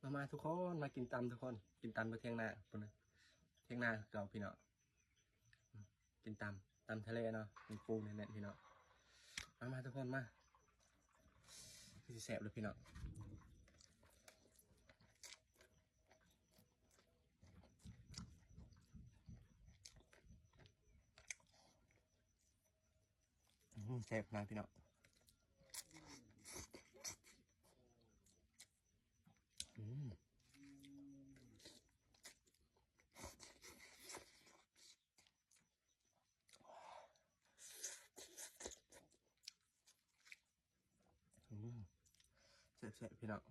ມາ ມາທຸກຄົນ ມາກິນຕຳທຸກຄົນ ກິນຕຳຢູ່ຖຽງນາພຸ້ນນະ ຖຽງນາຄືເກົ່າພີ່ນ້ອງ ກິນຕຳ ຕຳທະເລເນາະ ມີປູແໜ້ນໆ ພີ່ນ້ອງ ມາ ມາທຸກຄົນມາ ຄືຊິແຊບເລີຍພີ່ນ້ອງ ອືມ ແຊບຂະໜາດພີ່ນ້ອງ ອືມ ອືມ ແຊບໆ ພີ່ນ້ອງ.